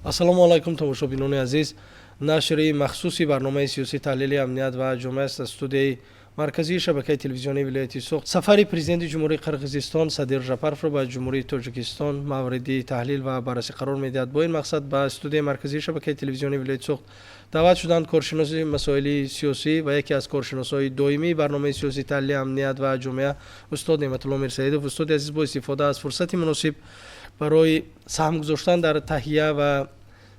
Ассалому алайкум, тамошобинони азиз. Нашри махсуси барномаи сиёсӣ, таҳлили амният ва ҷомеа аст аз студияи марказии шабакаи телевизионии вилояти Суғд. Сафари президенти Ҷумҳурии Қирғизистон Садир Жапаровро ба Ҷумҳурии Тоҷикистон мавриди таҳлил ва баррасӣ қарор медиҳад. Бо ин мақсад ба студияи марказии шабакаи телевизионии вилояти Суғд даъват шуданд коршиноси масоили сиёсӣ ва яке аз коршиносҳои доимии барномаи сиёсӣ, таҳлили амният ва ҷомеа устод Неъматулло Мирсаидов. Устоди азиз, бо истифода аз фурсати муносиб барои саҳм гузоштан дар таҳия ва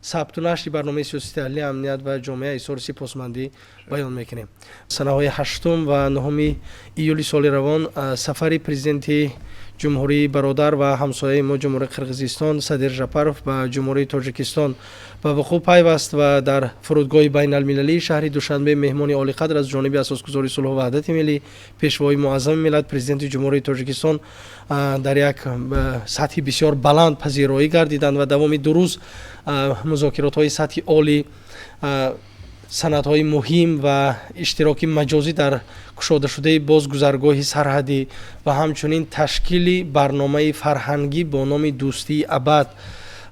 сабту нашри барномаи сиёсӣ, таҳлили амният ва ҷомеа изҳори сипосмандӣ баён мекунем. Санаҳои 8 ва 9 июли соли равон сафари президенти ҷумҳурии бародар ва ҳамсояи мо, Ҷумҳурии Қирғизистон, Садир Жапаров ба Ҷумҳурии Тоҷикистон ба вуқӯъ пайваст ва дар фурудгоҳи байналмилалии шаҳри Душанбе меҳмони олиқадр аз ҷониби асосгузори сулҳу ваҳдати миллӣ, пешвои муаззами миллат, президенти Ҷумҳурии Тоҷикистон дар як сатҳи бисёр баланд пазироӣ гардиданд ва давоми 2 рӯз музокиротҳои сатҳи олӣ, санадҳои муҳим ва иштироки маҷозӣ дар кушодашудаи боз гузаргоҳи сарҳадӣ ва ҳамчунин ташкили барномаи фарҳангӣ бо номи «Дӯстии абад»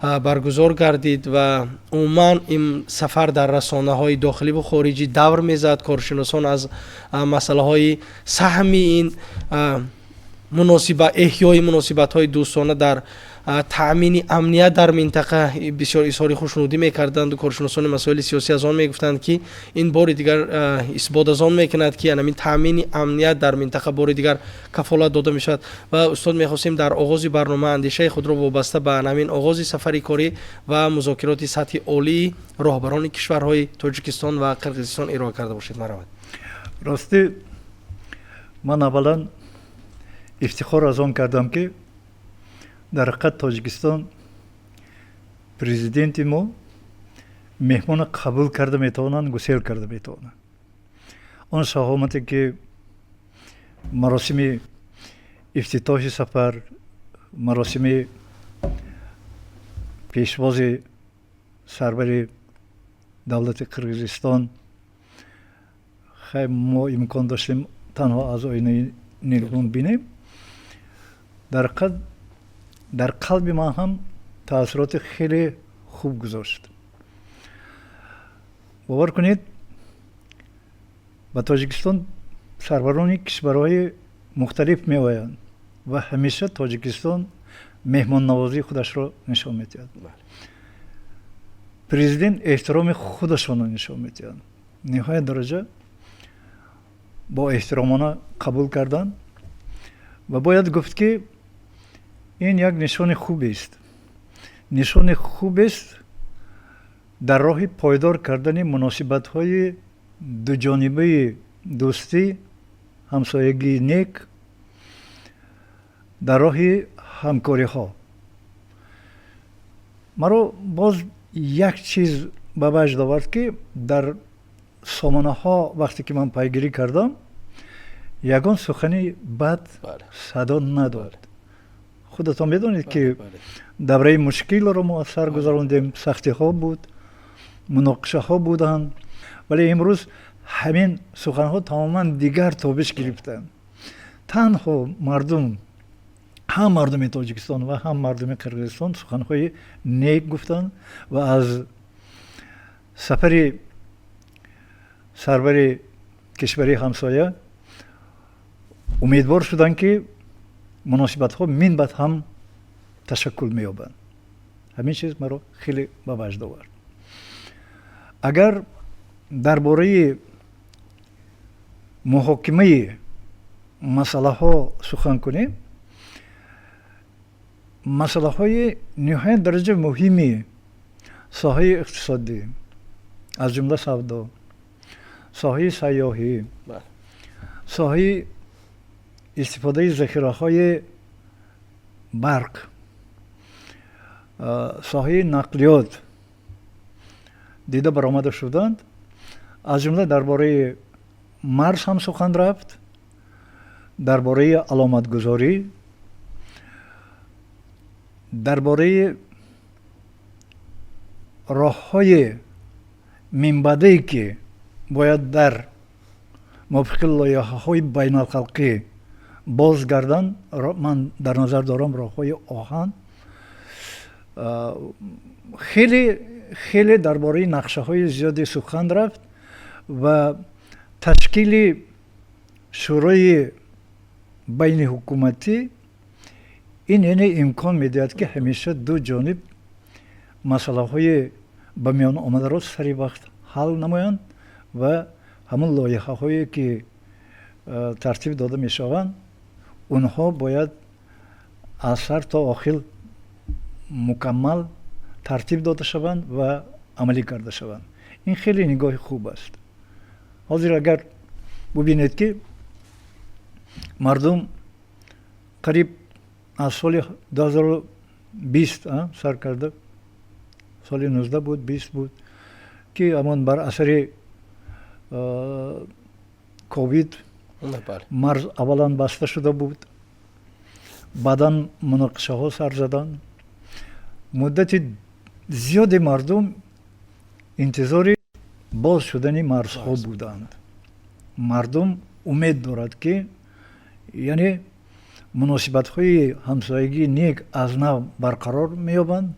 баргузор гардид. Ва умуман ин сафар дар расонаҳои дохиливу хориҷӣ давр мезад. Коршиносон аз масъалаҳои саҳми ин муносиба, эҳёи муносибатҳои дӯстона дар таъмини амният дар минтақа бисёр изҳори хушнудӣ мекарданд. Коршиносони масоили сиёсӣ аз он мегуфтанд, ки ин бори дигар исбот аз он мекунад, ки анамин таъмини амният дар минтақа бори дигар кафолат дода мешавад. Ва, устод, мехостем дар оғози барнома андешаи худро вобаста ба анамин оғози сафари корӣ ва музокироти сатҳи олии роҳбарони кишварҳои Тоҷикистон ва Қирғизистон ироа карда бошед. Марҳамат. Ростӣ, ман аввалан ифтихор аз он кардам, ки дар ҳақиқат Тоҷикистон президенти мо меҳмона қабул карда метавонанд, гусел карда метавонанд. Он шаҳомате, ки маросими ифтитоҳи сафар, маросими пешвози сарвари давлати Қирғизистон, хай, мо имкон доштем танҳо аз оинаи нилгун бинем, дар ҳақиқат дар қалби ман ҳам таассуроти хеле хуб гузошт. Бовар кунед, ба Тоҷикистон сарварони кишварҳои мухталиф меоянд ва ҳамеша Тоҷикистон меҳмоннавозии худашро нишон медиҳад, президент эҳтироми худашонро нишон медиҳанд. Ниҳоят дараҷа бо эҳтиромона қабул карданд ва бояд гуфт, ки ин як нишони хубест, нишони хубест дар роҳи пойдор кардани муносибатҳои дуҷонибаи дӯстӣ, ҳамсоягии нек, дар роҳи ҳамкориҳо. Маро боз як чиз ба ваҷд овард, ки дар сомонаҳо вақте ки ман пайгирӣ кардам, ягон сухани бад садо надод. Худатон медонед, ки давраи мушкилро мо аз сар гузарондем, сахтиҳо буд, муноқишаҳо буданд, вале имрӯз ҳамин суханҳо тамоман дигар тобиш гирифтанд. Танҳо мардум, ҳам мардуми Тоҷикистон ва ҳам мардуми Қирғизистон суханҳои нек гуфтанд ва аз сафари сарвари кишвари ҳамсоя умедвор шуданд, ки муносибатҳо минбаъд ҳам ташаккул меёбанд. Ҳамин чиз маро хеле ба ваҷд овард. Агар дар бораи муҳокимаи масъалаҳо сухан кунем, масъалаҳои ниҳоят дараҷа муҳими соҳаи иқтисодӣ, аз ҷумла савдо, соҳаи сайёҳӣ, соҳаи истифодаи захираҳои барқ, соҳаи нақлиёт дида баромада шуданд. Аз ҷумла дар бораи марз ҳам сухан рафт, дар бораи аломатгузорӣ, дар бораи роҳҳои минбаъдае, ки бояд дар мувофиқи лоиҳаҳои байналхалқӣ боз гарданд. Ман дар назар дорам роҳҳои оҳан. Хеле хеле дар бораи нақшаҳои зиёде сухан рафт ва ташкили шӯрои байниҳукуматӣ ин яъне имкон медиҳад, ки ҳамеша ду ҷониб масъалаҳои ба миён омадаро сари вақт ҳал намоянд ва ҳамон лоиҳаҳое ки тартиб дода мешаванд, онҳо бояд аз сар то охир мукаммал тартиб дода шаванд ва амалӣ карда шаванд. Ин хеле нигоҳи хуб аст. Ҳозир агар бубинед, ки мардум қариб аз соли 2020 сар карда, соли 19 буд, 20 буд, ки ҳамон бар асари ковид марз аввалан баста шуда буд, баъдан муноқишаҳо сар заданд, муддати зиёди мардум интизори боз шудани марзҳо буданд. Мардум умед дорад, ки яъне муносибатҳои ҳамсоягии нек аз нав барқарор меёбанд,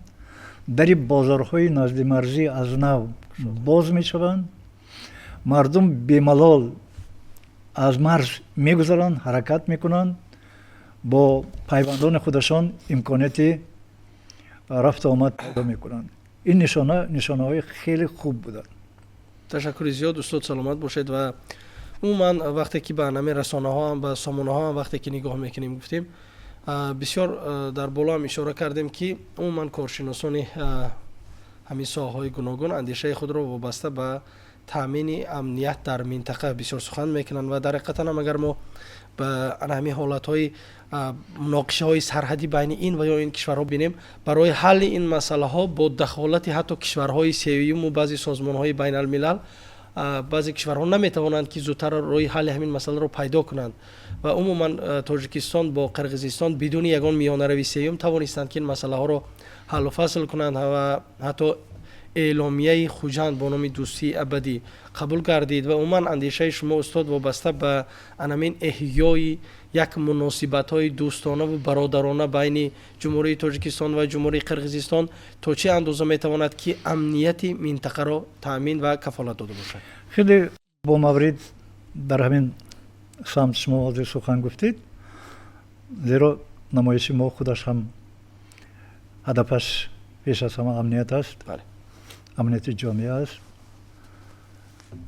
дари бозорҳои наздимарзӣ аз нав боз мешаванд, мардум бемалол аз марз мегузаранд, ҳаракат мекунанд, бо пайвандони худашон имконияти рафту омад пайдо мекунанд. Ин нишонаҳои хеле хуб буданд. Ташаккури зиёд, устод, саломат бошед. Ва умуман, вақте ки ба ҳамин расонаҳоам, ба сомонаҳоам вақте ки нигоҳ мекунем, гуфтем, бисёр дар болоам ишора кардем, ки умуман коршиносони ҳамин соҳаҳои гуногун андешаи худро вобаста ба таъмини амният дар минтақа бисёр сухан мекунанд. Ва дар ҳақиқатан ҳам, агар мо ба ана ҳамин ҳолатҳои муноқишаҳои сарҳадӣ байни ин ва ё ин кишварҳо бинем, барои ҳалли ин масъалаҳо бо дахолати ҳатто кишварҳои сеюму баъзе созмонҳои байналмилал баъзе кишварҳо наметавонанд, ки зудтар роҳи ҳалли ҳамин масъаларо пайдо кунанд. Ва умуман Тоҷикистон бо Қирғизистон бидуни ягон миёнарави сеюм тавонистанд, ки ин масъалаҳоро ҳаллу фасл кунанд ва ҳатто эъломияи Хуҷанд бо номи дӯстии абадӣ қабул гардид. Ва умуман, андешаи шумо, устод, вобаста ба анамин эҳёи як муносибатҳои дӯстонаву бародарона байни Ҷумҳурии Тоҷикистон ва Ҷумҳурии Қирғизистон то чӣ андоза метавонад, ки амнияти минтақаро таъмин ва кафолат дода бошад? Хеле бо маврид дар ҳамин самт шумо ҳозир сухан гуфтед, зеро намоиши мо худаш ҳам ҳадафаш пеш аз ҳама амният аст, амнияти ҷомеа аст.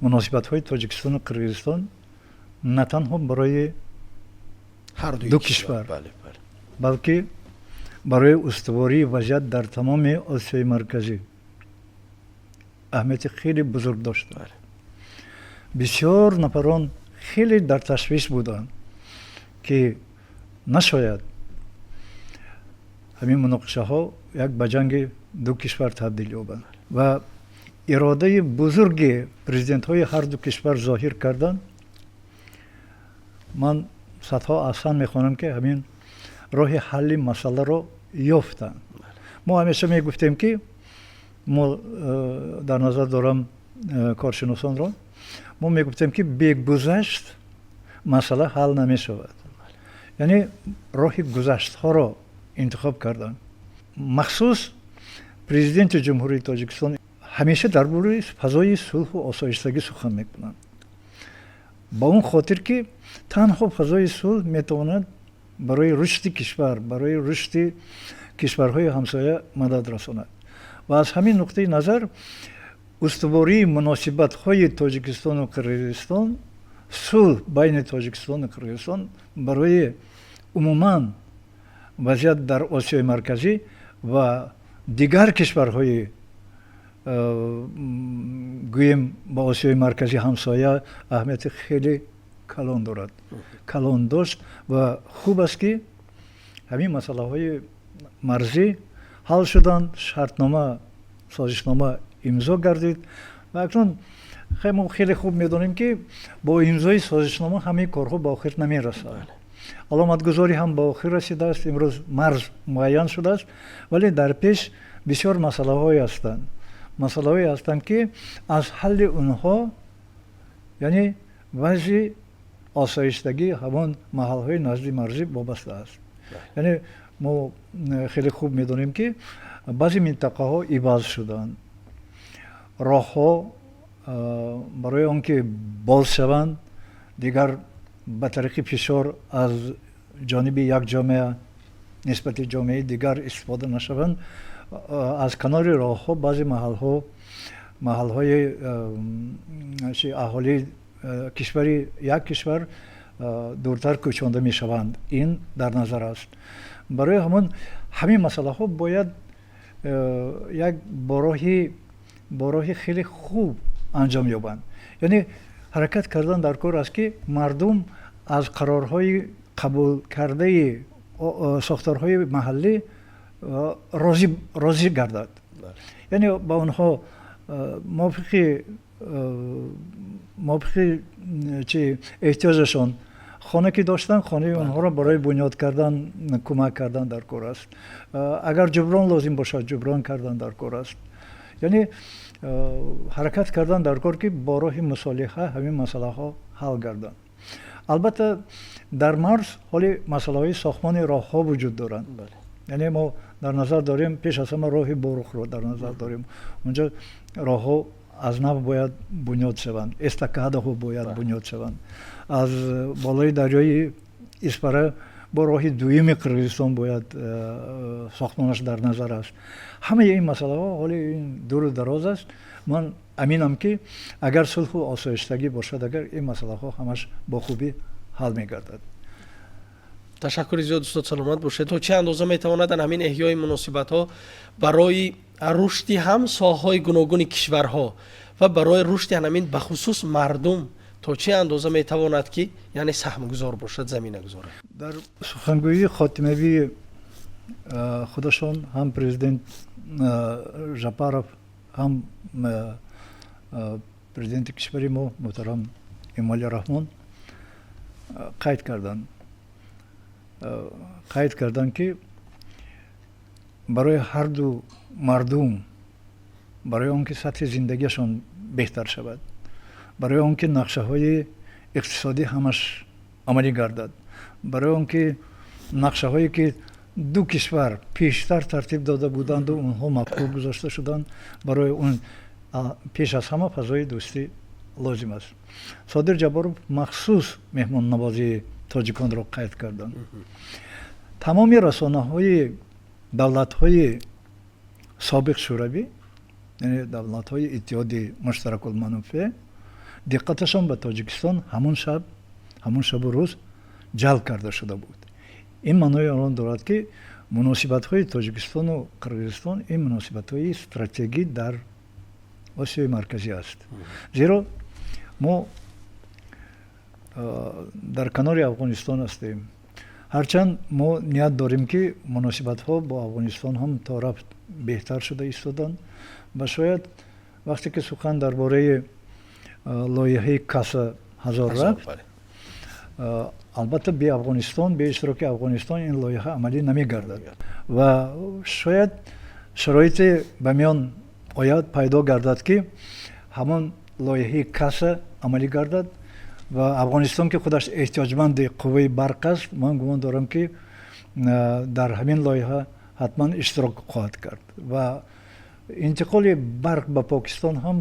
Муносибатҳои Тоҷикистону Қирғизистон на танҳо барои ду кишвар, балки барои устувории вазъият дар тамоми Осиёи Марказӣ аҳамияти хеле бузург дошта. Бисёр нафарон хеле дар ташвиш буданд, ки нашояд ҳамин муноқишаҳо як ба ҷанги ду кишвар табдил ёбанд. Ва иродаи бузурги президентҳои ҳарду кишвар зоҳир карданд. Ман садҳо аҳсан мехонам, ки ҳамин роҳи ҳалли масъаларо ёфтанд. Мо ҳамеша мегуфтем, ки мо, дар назар дорам коршиносонро, мо мегуфтем, ки бегузашт масъала ҳал намешавад. Яъне роҳи гузаштҳоро интихоб карданд. Махсус Президенти Ҷумҳурии Тоҷикистон ҳамеша дар бораи фазои сулҳу осоиштагӣ сухан мекунанд, ба он хотир ки танҳо фазои сулҳ метавонад барои рушди кишвар, барои рушди кишварҳои ҳамсоя мадад расонад. Ва аз ҳамин нуқтаи назар устувории муносибатҳои Тоҷикистону Қирғизистон, сулҳ байни Тоҷикистону Қирғизистон барои умуман вазъият дар Осиёи Марказӣ ва дигар кишварҳои, гӯем, ба Осиёи Марказӣ ҳамсоя аҳамияти хеле калон дорад, калон дошт. Ва хуб аст, ки ҳамин масъалаҳои марзӣ ҳал шуданд, шартнома, созишнома имзо гардид. Ва акнун мо хеле хуб медонем, ки бо имзои созишнома ҳамаи корҳо ба охир намерасад. Аломатгузорӣ ҳам ба охир расидааст, имрӯз марз муайян шудааст, вале дар пеш бисёр масъалаҳое ҳастанд, масъалаҳое ҳастанд, ки аз ҳалли онҳо яъне вазъи осоиштагии ҳамон маҳалҳои назди марзӣ вобаста аст. Яъне Мо хеле хуб медонем, ки баъзе минтақаҳо иваз шуданд, роҳҳо барои он ки боз шаванд, дигар ба тариқи фишор аз ҷониби як ҷомеа нисбати ҷомеаи дигар истифода нашаванд, аз канори роҳҳо баъзе маҳалҳои аҳолии кишвари як кишвар дуртар кӯчонда мешаванд. Ин дар назар аст. Барои ҳамон ҳамин масъалаҳо бояд як бо роҳи хеле хуб анҷом ёбанд. Яъне ҳаракат кардан дар кор аст, ки мардум аз қарорҳои қабулкардаи сохторҳои маҳаллӣ розӣ гардад, яъне ба онҳо мувофиқи чи эҳтиёҷашон хона ки доштан, хонаи онҳоро барои бунёд кардан кӯмак кардан дар кор аст. Агар ҷуброн лозим бошад, ҷуброн кардан дар кор аст. Яъне ҳаракат кардан дар кор, ки бо роҳи мусолиҳа ҳамин масъалаҳо ҳал гарданд. Албатта, дар марз ҳоли масъалаҳои сохтмони роҳҳо вуҷуд доранд. Яъне мо дар назар дорем, пеш аз ҳама роҳи Борухро дар назар дорем. Унҷо роҳҳо аз нав бояд бунёд шаванд, эстакадаҳо бояд бунёд шаванд. Аз болои дарёи Исфара бо роҳи дуюми Қирғизистон бояд сохтмонаш дар назар аст. Ҳамаи ин масъалаҳо ҳоли ин дуру дароз аст. Ман аминам, ки агар сулҳу осоиштагӣ бошад, агар ин масъалаҳо ҳамаш бо хубӣ ҳал мегардад. Ташаккури зиёд, устод, саломат бошед. То чӣ андоза метавонад ҳамин эҳёи муносибатҳо барои рушди ҳам соҳаҳои гуногуни кишварҳо ва барои рушди ҳамин бахусус мардум то чӣ андоза метавонад, ки яъне саҳмгузор бошад, заминагузор? Дар сухангӯии хотимавии худашон ҳам президент Жапаров, ҳам президенти кишвари мо муҳтарам Эмомалӣ Раҳмон қайд карданд, ки барои ҳарду мардум, барои он ки сатҳи зиндагиашон беҳтар шавад, барои он ки нақшаҳои иқтисодӣ ҳамаш амалӣ гардад, барои он ки нақшаҳое ки ду кишвар пештар тартиб дода буданду онҳо мавқуф гузошта шуданд, барои он пеш аз ҳама фазои дӯстӣ лозим аст. Содир Ҷабборов махсус меҳмоннавозии тоҷиконро қайд карданд. Тамоми расонаҳои давлатҳои собиқ Шӯравӣ, яъне давлатҳои Иттиҳоди Муштаракулманофеъ, диққаташон ба Тоҷикистон ҳамун шабу рӯз ҷалб карда шуда буд. Ин маънои он дорад, ки муносибатҳои Тоҷикистону Қирғизистон ин муносибатҳои стратегӣ дар Осиёи Марказӣ аст, зеро мо дар канори Афғонистон ҳастем. Ҳарчанд мо ният дорем, ки муносибатҳо бо Афғонистон ҳам то рафт беҳтар шуда истоданд ва шояд вақте ки сухан дар бораи лоиҳаи КАСА 1000 рафт, албатта, бе Афғонистон, бе иштироки Афғонистон ин лоиҳа амалӣ намегардад ва шояд шароите ба миён ояд, пайдо гардад, ки ҳамон лоиҳаи КАСА амалӣ гардад ва Афғонистон, ки худаш эҳтиёҷманди қувваи барқ аст, ман гумон дорам, ки дар ҳамин лоиҳа ҳатман иштирок хоҳад кард ва интиқоли барқ ба Покистон ҳам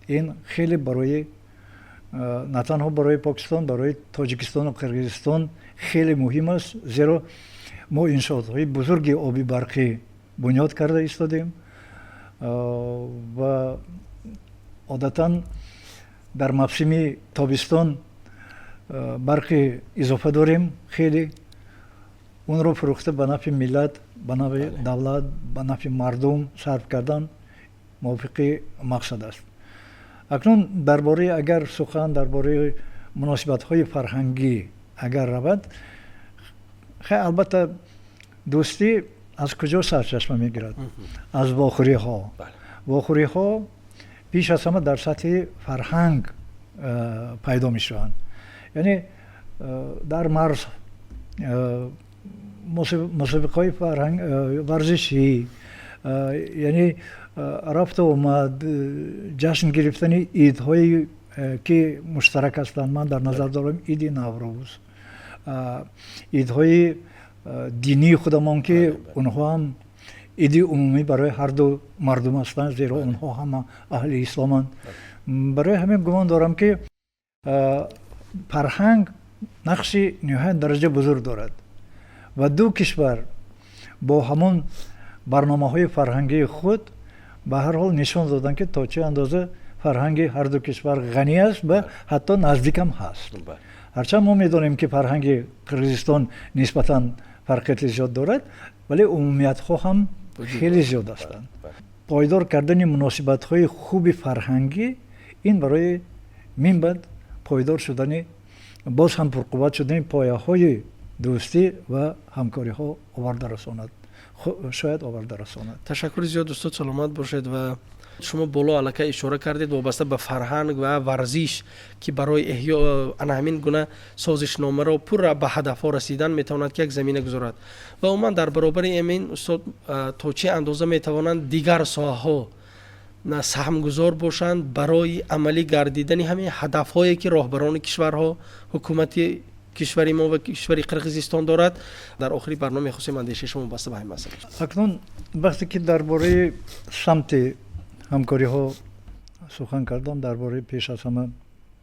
ин хеле барои на танҳо барои Покистон, барои Тоҷикистону Қирғизистон хеле муҳим аст, зеро мо иншоотҳои бузурги оби барқӣ бунёд карда истодем ва одатан дар мавсими тобистон барқи изофа дорем хеле. Онро фурӯхта, ба нафъи миллат, ба нафъи давлат, ба нафъи мардум сарф кардан мувофиқи мақсад аст. Акнун дар бораи, агар сухан дар бораи муносибатҳои фарҳангӣ агар равад, хай, албатта, дӯстӣ аз куҷо сарчашма мегирад? Аз вохӯриҳо. Вохӯриҳо пеш аз ҳама дар сатҳи фарҳанг пайдо мешаванд, яъне дар марз мусобиқаҳои фарҳанг, варзишӣ, яъне рафту омад, ҷашн гирифтани идҳое, ки муштарак ҳастанд. Ман дар назар дорам иди Наврӯз, идҳои динии худамон, ки онҳо ҳам иди умумӣ барои ҳарду мардум ҳастанд, зеро онҳо ҳама аҳли исломанд. Барои ҳамин гумон дорам, ки фарҳанг нақши ниҳоят дараҷа бузург дорад ва ду кишвар бо ҳамон барномаҳои фарҳангии худ ба ҳар ҳол нишон доданд, ки то чӣ андоза фарҳанги ҳарду кишвар ғанӣ аст ва ҳатто наздикам ҳаст. Ҳарчанд мо медонем, ки фарҳанги Қирғизистон нисбатан фарқияти зиёд дорад, вале умумиятҳо ҳам хеле зиёд ҳастанд. Пойдор кардани муносибатҳои хуби фарҳангӣ ин барои минбаъд пойдор шудани, боз ҳам пурқувват шудани пояҳои дӯстӣ ва ҳамкориҳо оварда расонад, шояд оварда расонад. Ташаккури зиёд, устод, саломат бошед. Ва шумо боло аллакай ишора кардед вобаста ба фарҳанг ва варзиш, ки барои эҳё ана ҳамин гуна созишномаро пурра ба ҳадафҳо расидан метавонад, ки як замина гузорад. Ва умуман, дар баробари ҳамин, устод, то чӣ андоза метавонанд дигар соҳаҳо саҳмгузор бошанд барои амалӣ гардидани ҳамин ҳадафҳое, ки роҳбарони кишварҳо, ҳукумати кишвари мо ва кишвари Қирғизистон дорад? Дар охири барнома мехостем андешаи шумо вобаста ба ҳамин масъала. Акнун вақте ки дар бораи самти ҳамкориҳо сухан кардам, дар бораи, пеш аз ҳама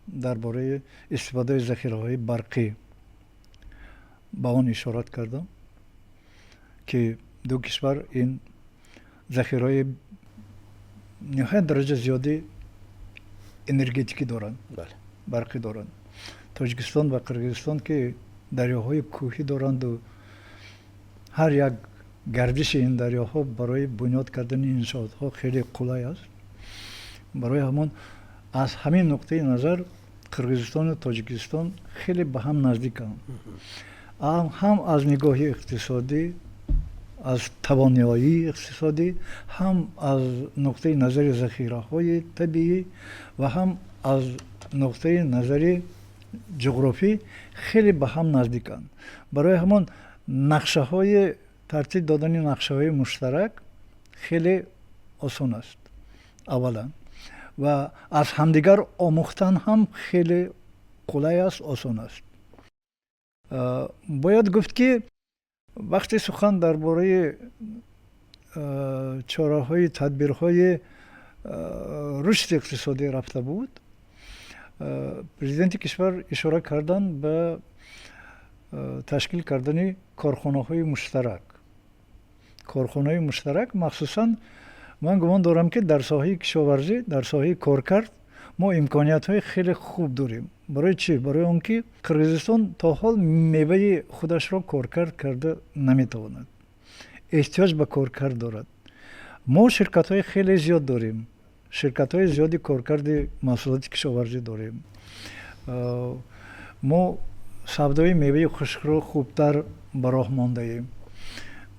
дар бораи истифодаи захираҳои барқӣ ба он ишорат кардам, ки ду кишвар ин захираҳои ниҳоят дараҷа зиёди энергетикӣ доранд, барқӣ доранд. Тоҷикистон ва Қирғизистон, ки дарёҳои кӯҳӣ доранду ҳар як гардиши ин дарёҳо барои бунёд кардани иншоотҳо хеле қулай аст. Барои ҳамон аз ҳамин нуқтаи назар Қирғизистону Тоҷикистон хеле ба ҳам наздиканд, ҳам аз нигоҳи иқтисодӣ, аз тавоноии иқтисодӣ, ҳам аз нуқтаи назари захираҳои табиӣ ва ҳам аз нуқтаи назари ҷуғрофӣ хеле ба ҳам наздиканд. Барои ҳамон нақшаҳои тартиб додани нақшаҳои муштарак хеле осон аст аввалан ва аз ҳамдигар омӯхтан ҳам хеле қулай аст, осон аст. Бояд гуфт, ки вақте сухан дар бораи чораҳои, тадбирҳои рушди иқтисодӣ рафта буд, президенти кишвар ишора карданд ба ташкил кардани корхонаҳои муштарак. Корхонаҳои муштарак, махсусан ман гумон дорам, ки дар соҳаи кишоварзӣ, дар соҳаи коркард мо имкониятҳои хеле хуб дорем. Барои чӣ? Барои он ки Қирғизистон то ҳол меваи худашро коркард карда наметавонад, эҳтиёҷ ба коркард дорад. Мо ширкатҳои хеле зиёд дорем, ширкатҳои зиёди коркарди маҳсулоти кишоварзӣ дорем. Мо савдои меваи хушкро хубтар ба роҳ мондаем.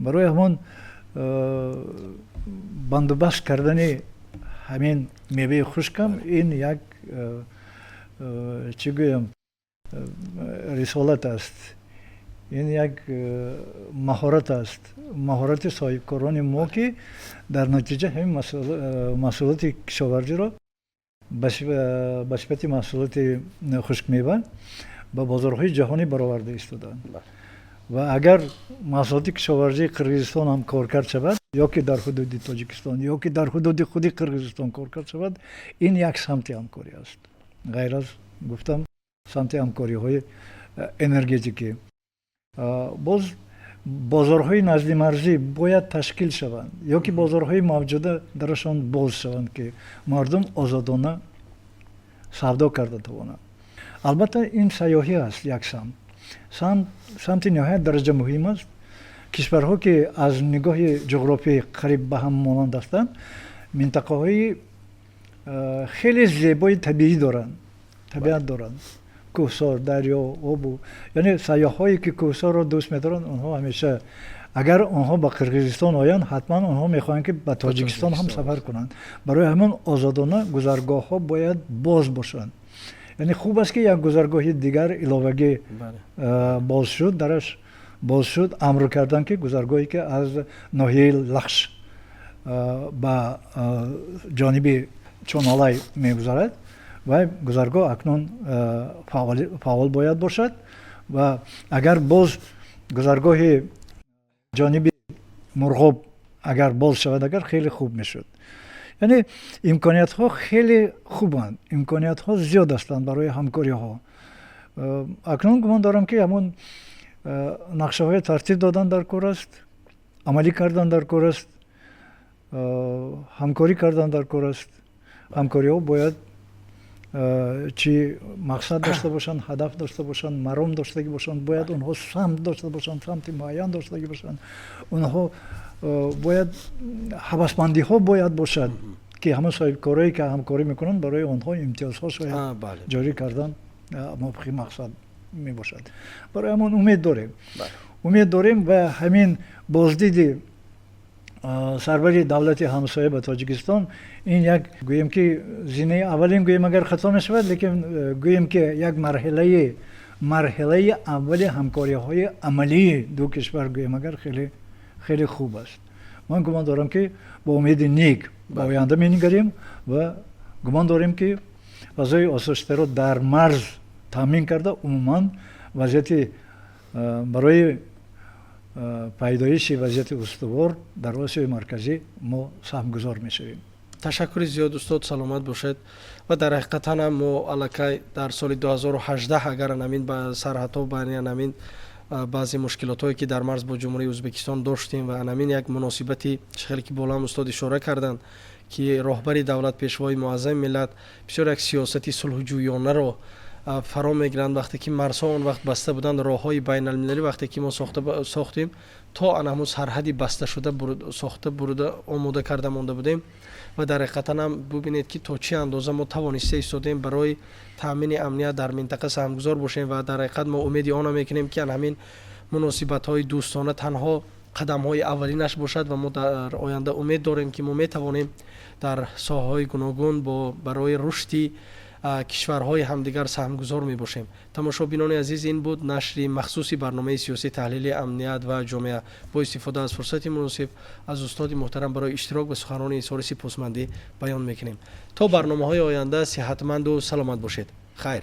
Барои ҳамон бандубаст кардани ҳамин меваи хушкам ин як, чӣ гӯям, рисолат аст, ин як маҳорат аст, маҳорати соҳибкорони мо, ки дар натиҷа ҳамин маҳсулоти кишоварзиро ба сифати маҳсулоти хушкмева ба бозорҳои ҷаҳонӣ бароварда истодаанд. Ва агар маҳсулоти кишоварзии Қирғизистон ҳам коркард шавад, ё ки дар ҳудуди Тоҷикистон, ё ки дар ҳудуди худи Қирғизистон коркард шавад, ин як самти ҳамкорӣ аст, ғайр аз, гуфтам, самти ҳамкориҳои энергетикӣ. Боз бозорҳои наздимарзӣ бояд ташкил шаванд ё ки бозорҳои мавҷуда дарашон боз шаванд, ки мардум озодона савдо карда тавонанд. Албатта, ин сайёҳӣ аст, як самт, самти ниҳоят дараҷа муҳим аст. Кишварҳо, ки аз нигоҳи ҷуғрофӣ қариб ба ҳам монанд ҳастанд, минтақаҳои хеле зебои табиӣ доранд, табиат доранд, кӯҳсор, дарё, обу, яъне сайёҳҳое, ки кӯҳсорро дӯст медоранд, онҳо ҳамеша, агар онҳо ба Қирғизистон оянд, ҳатман онҳо мехоҳанд, ки ба Тоҷикистон ҳам сафар кунанд. Барои ҳамон озодона гузаргоҳҳо бояд боз бошанд. Яъне хуб аст, ки як гузаргоҳи дигар иловагӣ боз шуд, дараш боз шуд. Амр карданд, ки гузаргоҳе, ки аз ноҳияи Лахш ба ҷониби Чоналай мегузарад, ва гузаргоҳ акнун фаъол бояд бошад. Ва агар боз Гузаргоҳи ҷониби Мурғоб агар боз шавад, агар хеле хуб мешуд. Яъне имкониятҳо хеле хубанд, имкониятҳо зиёд ҳастанд барои ҳамкориҳо. Акнун гумон дорам, ки ҳамон нақшаҳои тартиб додан дар кор аст, амалӣ кардан дар кор аст, ҳамкорӣ кардан дар кор аст. Ҳамкориҳо бояд чӣ мақсад дошта бошанд, ҳадаф дошта бошанд, маром доштагӣ бошанд, бояд онҳо самт дошта бошанд, самти муайян доштагӣ бошанд. Онҳо бояд ҳавасмандиҳо бояд бошад, ки ҳамон соҳибкорое, ки ҳамкорӣ мекунанд, барои онҳо имтиёзҳо шояд ҷорӣ кардан мувофиқи мақсад мебошад. Барои ҳамон умед дорем, умед дорем ва ҳамин боздиди сарвари давлати ҳамсоя ба Тоҷикистон ин як, гӯем ки, зинаи аввалин, гӯем агар хато мешавад, лекин гӯем ки як марҳилаи аввали ҳамкориҳои амалии ду кишвар, гӯем агар, хеле хеле хуб аст. Ман гумон дорам, ки бо умеди нек ба оянда менигарем ва гумон дорем, ки фазои осуштаро дар марз таъмин карда, умуман вазъияти барои пайдоиши вазъияти устувор дар Осиёи Марказӣ мо саҳмгузор мешавем. Ташаккури зиёд, устод, саломат бошед. Ва дар ҳақиқатан ҳам мо аллакай дар соли 2018 агар анамин ба сарҳадҳо байни анамин баъзе мушкилотҳое, ки дар марз бо Ҷумҳурии Ӯзбекистон доштем, ва анамин як муносибати хеле, ки болоам устод ишора карданд, ки роҳбари давлат, Пешвои муаззами миллат бисёр як сиёсати сулҳҷӯёнаро фаро мегиранд. Вақте ки марзҳо он вақт баста буданд, роҳҳои байналмилалӣ вақте ки мо сохтем, то ана ҳамун сарҳади басташуда сохта бурда омода карда монда будем. Ва дар ҳақиқатан ҳам бубинед, ки то чӣ андоза мо тавониста истодем барои таъмини амният дар минтақа саҳмгузор бошем. Ва дар ҳақиқат мо умеди онро мекунем, ки ан ҳамин муносибатҳои дӯстона танҳо қадамҳои аввалинаш бошад ва мо дар оянда умед дорем, ки мо метавонем дар соҳаҳои гуногун бо барои рушди кишварҳои ҳамдигар саҳмгузор мебошем. Тамошобинони азиз, ин буд нашри махсуси барномаи сиёсӣ таҳлили амният ва ҷомеа. Бо истифода аз фурсати муносиб аз устоди муҳтарам барои иштирок ба суханони изҳори сипосмандӣ баён мекунем. То барномаҳои оянда сиҳатманду саломат бошед. Хайр.